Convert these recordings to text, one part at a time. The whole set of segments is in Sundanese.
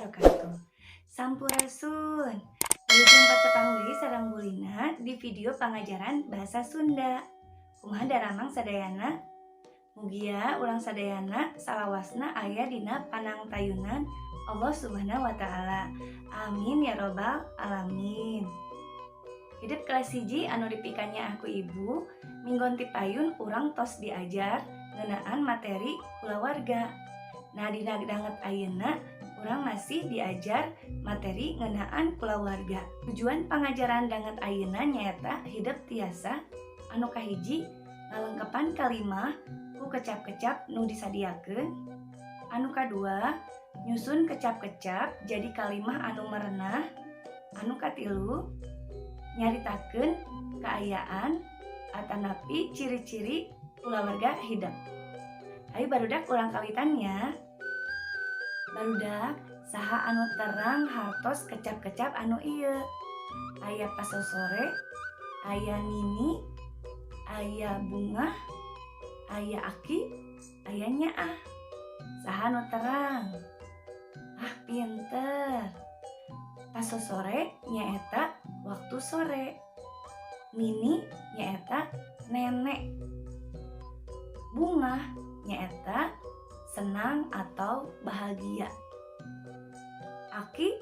Wabarakatuh. Sampurasun. Wilujeng patepang deui sareng Bu Lina di video pangajaran bahasa Sunda. Kumaha daramang sadayana? Mugia urang sadayana salawasna aya dina panangtayunan Allah Subhanahu wa Ta'ala. Amin ya robbal alamin. Hidep kelas 1 anu dipikanyaah ku ibu, minggon ti payun urang tos diajar ngeunaan materi kulawarga. Nah, dina danget ayeuna urang masih diajar materi ngeunaan kulawarga. Tujuan pangajaran danget ayeuna nyaeta hidep tiasa anu kahiji ngalengkepan kalimah ku kecap-kecap nu disadiakeun, anu kadua nyusun kecap-kecap jadi kalimah anu merenah, anu katilu nyaritakeun kaayaan atanapi ciri-ciri kulawarga hidep. Ayo barudak, urang kawitan nya. Barudak, saha anu terang hartos kecap-kecap anu ieu? Aya pasosore, aya nini, aya bungah, aya aki, aya nyaah. Saha anu terang? Ah, pinter. Pasosore nyaeta waktu sore. Nini nyaeta nenek. Bungah nyaeta senang atau bahagia. Aki,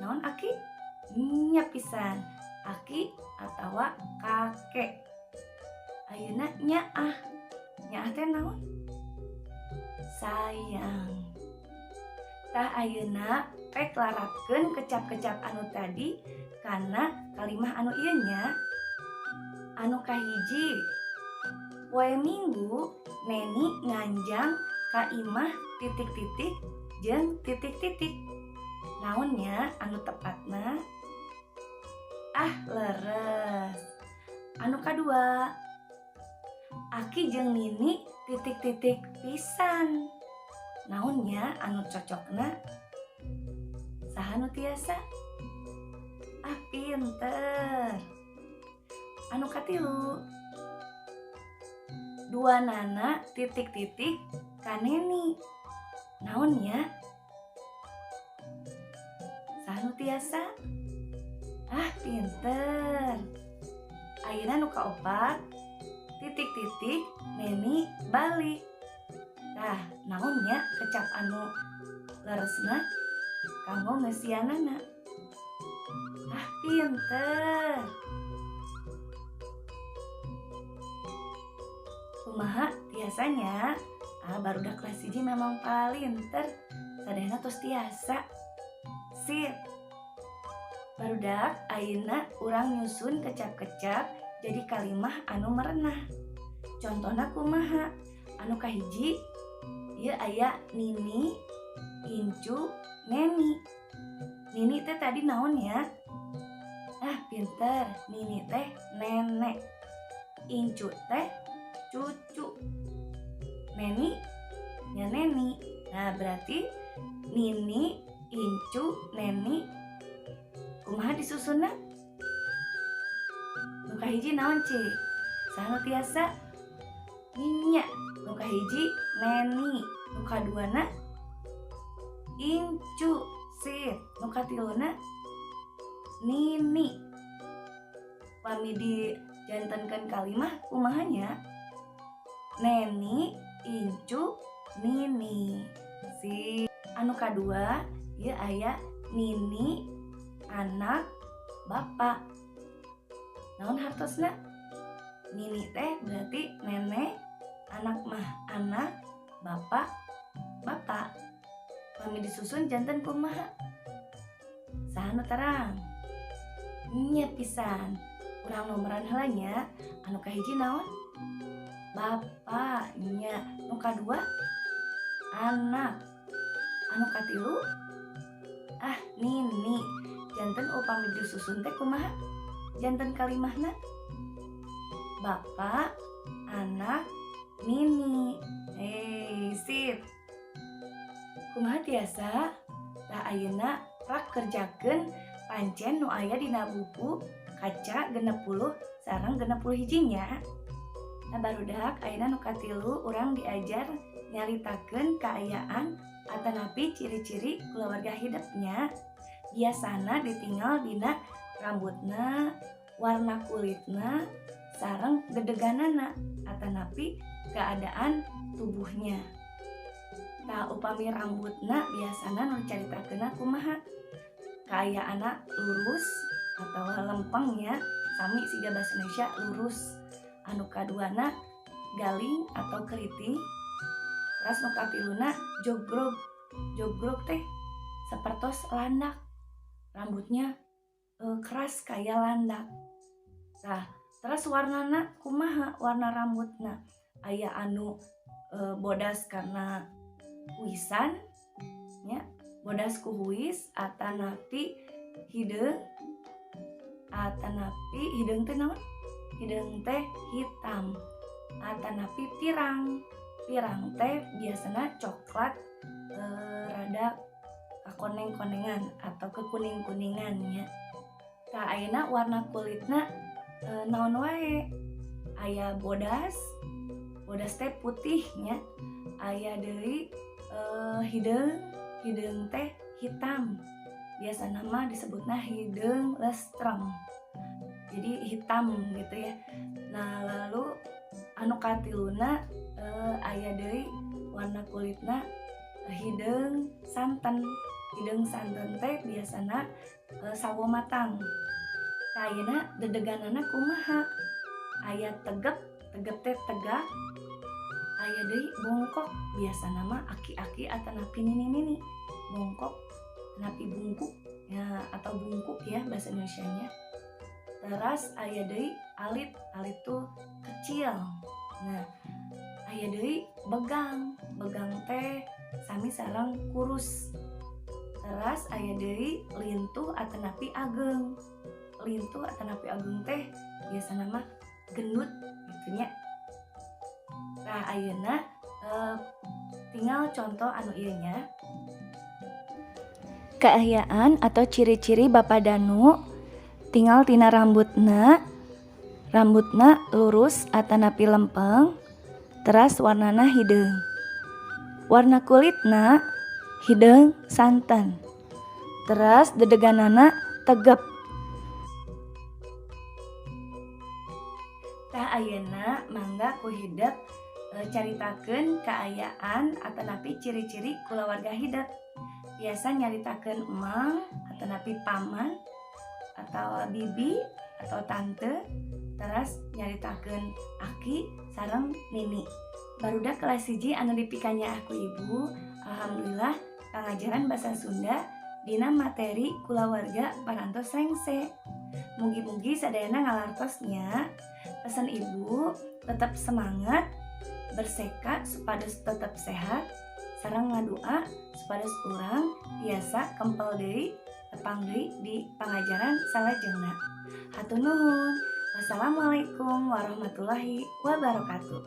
naon aki? Nya pisan. Aki atawa kakek. Ayeuna nyaah. Nyaah teh naon? Sayang. Tah, ayeuna pek larapkeun kecap-kecap anu tadi kana kalimah anu ieu nya. Anu kahiji, poe Minggu Neni nganjang ka imah titik-titik jeung titik-titik. Naon nya anu tepatna? Ah, leres. Anu kadua, Aki jeung Nini titik-titik pisan. Naon nya anu cocokna? Saha nu tiasa? Ah, pinter. Anu katilu, duanana titik-titik ka Neni. Naon nya? Saha nu tiasa? Ah, pinter. Ayeuna nu kaopat, titik-titik Neni balik. Tah, naon nya kecap anu leresna kanggo ngeusianana? Ah, pinter. Kumaha, tiasa nya? Ah, barudak kelas 1 memang palinter. Sadayana tos tiasa. Sip. Barudak, ayeuna urang nyusun kecap-kecap jadi kalimah anu merenah. Contohna kumaha? Anu kahiji, ieu aya Nini, Incu, Neni. Nini teh tadi naon ya? Ah, pinter. Nini teh nenek. Incu teh cucu. Neni nya Neni. Nah, berarti Nini, Incu, Neni kumaha disusunna? Nu kahiji naon, Ci? Saha nu tiasa? Nya, nu kahiji Neni, nu kaduana Incu, sip, nu katiluna Nini. Pami dijantenkeun kalimah kumaha nya? Neni, Incu, Nini. Si anu kadua ieu aya Nini, anak, bapak. Naon hartosna? Nini teh berarti nenek, anak mah anak, bapak bapak. Pami disusun janten kumaha? Saha nu terang? Nya pisan. Urang nomoran heula nya. Anu kahiji naon? Bapak nya. Nu kadua anak. Anu katilu ah Nini. Janten upami disusun teh kumaha? Janten kalimahna bapak, anak, Nini. Hei, sip. Kumaha, tiasa? Tah, ayeuna prak kerjakeun pancen nu aya dina buku kaca 60 sareng 61 nya. Nah, barudak, ayeuna nu katilu urang diajar nyaritakeun kaayaan Atanapi ciri-ciri kulawarga hidepnya biasana ditinggal dina rambutna, warna kulitna, sareng dedeganana atanapi keadaan tubuhnya. Tah upami rambutna biasana nu caritakeunna kumaha? Kaayaanna lurus atau lempengnya, sami siga bahasa Indonesia lurus. Anu kaduana galing atau keriting. Terus nu katiluna jogrog. Jogrog teh sapertos landak, rambutnya keras kayak landak. Nah, terus warnana kumaha warna rambutna? Aya anu bodas karena huisan nya, bodas ku huis atanapi hideung, atanapi hideung teh naon? Hideung teh hitam. Atanapi pirang. Pirang teh biasana coklat rada kakoneng-konengan atau kekuning-kuningan nya. Tah ayeuna warna kulitna naon wae? Aya bodas, bodas teh putih nya. Aya deui hideung, hideung teh hitam. Biasana mah disebutna hideung lestreng. Jadi hitam gitu ya. Nah, lalu anu katiluna aya deui warna kulitna hideung santen. Hideung santen teh biasana sawo matang. Tah ayeuna dedeganana kumaha? Aya tegep, tegep teh tegak. Aya deui bongkok, biasana mah aki-aki atanapi nini-nini. Bongkok, napi bungkuk ya, atau bungkuk ya bahasa Indonesianya. Teras aya deui alit, alit tuh kecil. Nah, aya deui begang, begang teh sami sareng kurus. Teras aya deui lintuh atanapi ageng. Lintuh atanapi ageng teh biasana mah gendut gitu nya. Nah, ayeuna tinggal contoh anu ieu nya. Kaayaan atau ciri-ciri Bapak Danu tinggal tina rambutna, rambutna lurus atanapi lempeng, teras warnana hideung. Warna kulitna hideung santen. Teras dedeganana tegep. Tah ayeuna mangga ku hidep caritakeun kaayaan atanapi ciri-ciri kulawarga hidep. Biasa nyaritakeun emang atanapi paman atau bibi atau tante, teras nyaritakeun aki sareng nini. Barudak kelas 1 anu dipikanyaah ku ibu, alhamdulillah pangajaran bahasa Sunda dina materi kulawarga parantos rengse. Mugi-mugi sadayana ngalartos nya. Pesan ibu tetap semangat, berseka supados tetap sehat, sareng ngadua supados urang tiasa kempel deui, tepang deui di pangajaran salajengna. Hatur nuhun. Wassalamualaikum warahmatullahi wabarakatuh.